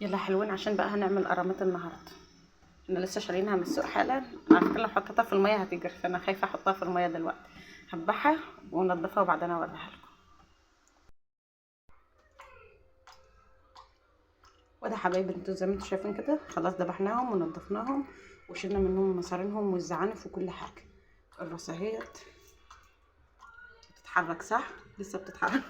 يلا حلوين، عشان بقى هنعمل قراميط النهارده. انا لسه شارينها من السوق حالا. على فكرة لو حطيتها في المية هتجري، فانا خايفة احطها في المية دلوقتي. هذبحها ونضفها وبعدين اوريها لكم. وده حبايبي انتوا زي ما انتوا شايفين كده، خلاص ذبحناهم ونضفناهم وشلنا منهم مصارينهم والزعانف وكل حاجة. الراس اهيت بتتحرك، صح؟ لسه بتتحرك.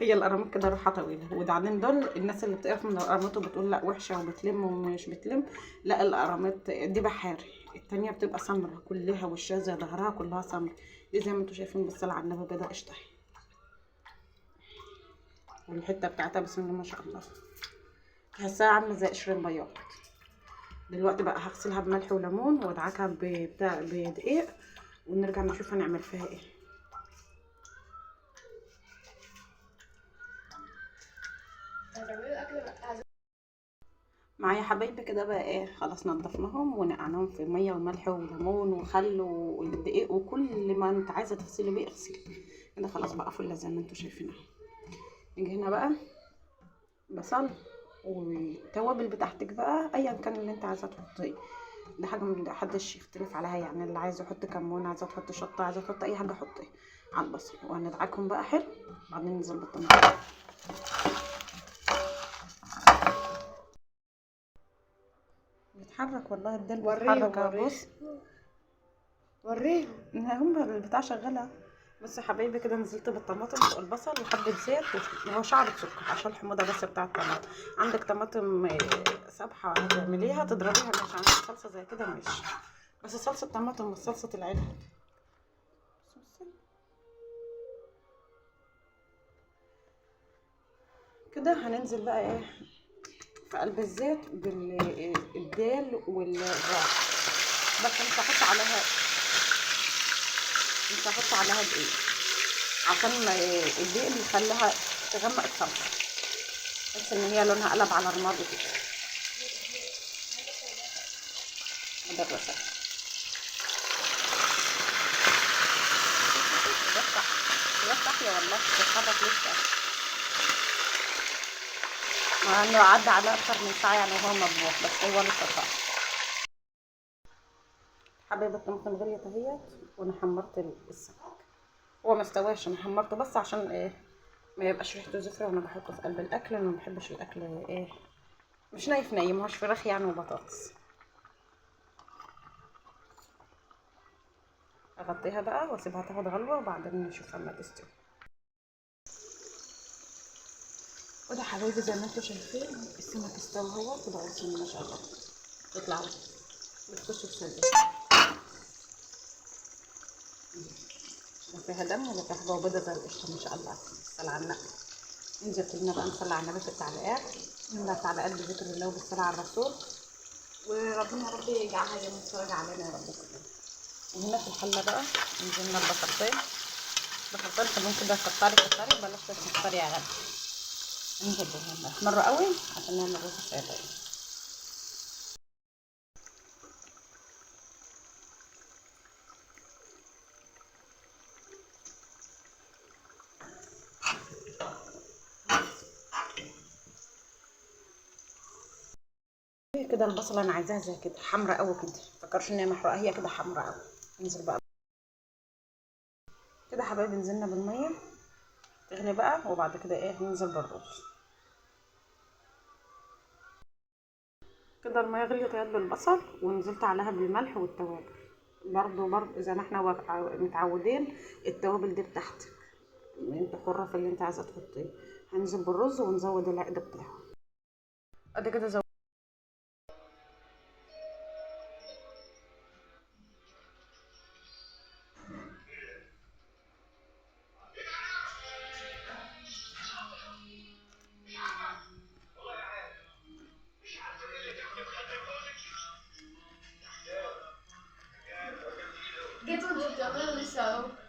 هي القراميط كده روحها طويلة. وبعدين دول الناس اللي بتقف من القراميط وبتقول لا وحشة وبتلم ومش بتلم، لا القراميط دي بحاري، التانية بتبقى سمرة كلها، وشها زي ظهرها كلها سمرة. دي زي ما انتوا شايفين بالصلاة على النبي بيضة قشطه، والحتة بتاعتها بسم الله ما شاء الله تحسها عامله زي قشر البياض. دلوقتي بقى هغسلها بملح وليمون وادعكها بتاع بدقيق، ونرجع نشوف هنعمل فيها ايه. معايا حبايبي كده بقى ايه، خلاص نضفناهم ونقعناهم في مية وملح وليمون وخل والدقيق وكل ما انت عايزه تغسلي بيه اغسلي كده. خلاص بقى فله زي ما انتوا شايفينها. نيجي هنا بقى بصل والتوابل بتاعتك بقى ايا كان اللي انت عايزه تحطيه، ده حاجة ما حدش يختلف عليها يعني. اللي عايزه يحط كمون، عايزه تحط شطه، عايزه تحط اي حاجة حطيه على البصل. وهندعكهم بقى حلو، بعدين ننزل بالطماطم. بيتحرك والله الدل بيتحرك. بص وريهم هم البتاع شغالة. بصوا يا حبايبي كده نزلت بالطماطم فوق البصل وحبه زيت وشعره سكر عشان الحموضة بس بتاع الطماطم. عندك طماطم سبحه هتعمليها تضربيها ماشي، عندك صلصه زي كده ماشي، بس صلصه طماطم مش صلصه العلب. كده هننزل بقى ايه في قلب الزيت بالدال والراس، بس مش هحط عليها، مش هحط عليها دقيق عشان الدقيق بيخليها تغمق الصلصه، بس ان هي لونها قلب على رمادي كده. ده الرز صحية والله بتتحرك لسه، مع انه عدى على اكتر من ساعة يعني وهو مطبوخ، بس هو لسه صح. حبايب الطماطم غليت اهيت، وانا حمرت السمك. هو ما استواش، انا حمرته بس عشان ايه ما يبقاش ريحته زفره وانا بحطه في قلب الاكل. انا ما بحبش الاكل ايه مش نايف نايم، ما هوش فراخ يعني وبطاطس. اغطيها بقى واسيبها تاخد غلوه وبعدين نشوف اما تستوي. وده حبايبي زي ما انتم شايفين السمك استوى اهو كده، بسم الله ما شاء الله تطلع بتخش في سلة، لا فيها دم ولا فيها حاجة، وبيضه زي القشطه ما شاء الله. الصلاة على النبي. ننزل كلنا بقى نصلي على النبي في التعليقات، نملى التعليقات بذكر الله وبالصلاه على الرسول، وربنا يا رب يجعلها يوم يتفرج علينا يا رب كلنا. وهنا في الحلة بقى نزلنا البصلتين، البصلتين خليهم كده كتري كتري، بلاش تكتري يا غالي. ننزل بهم احمروا قوي عشان نعمل رز الصياديه. كده البصله انا عايزاها زي كده حمرا قوي كده، متفكرش ان هي محروقة، هي كده حمرا قوي. ننزل بقى كده حبايبي، نزلنا بالمية تغلي بقى، وبعد كده ايه ننزل بالرز. كده المية غليت اهي بالبصل، ونزلت عليها بالملح والتوابل برضو زي ما احنا متعودين. التوابل دي بتاعتك انت حره في اللي انت عايزه تحطيه. هنزل بالرز ونزود العقد بتاعه ادي كده. جيت وانتوا بتعملوا لسه اهو.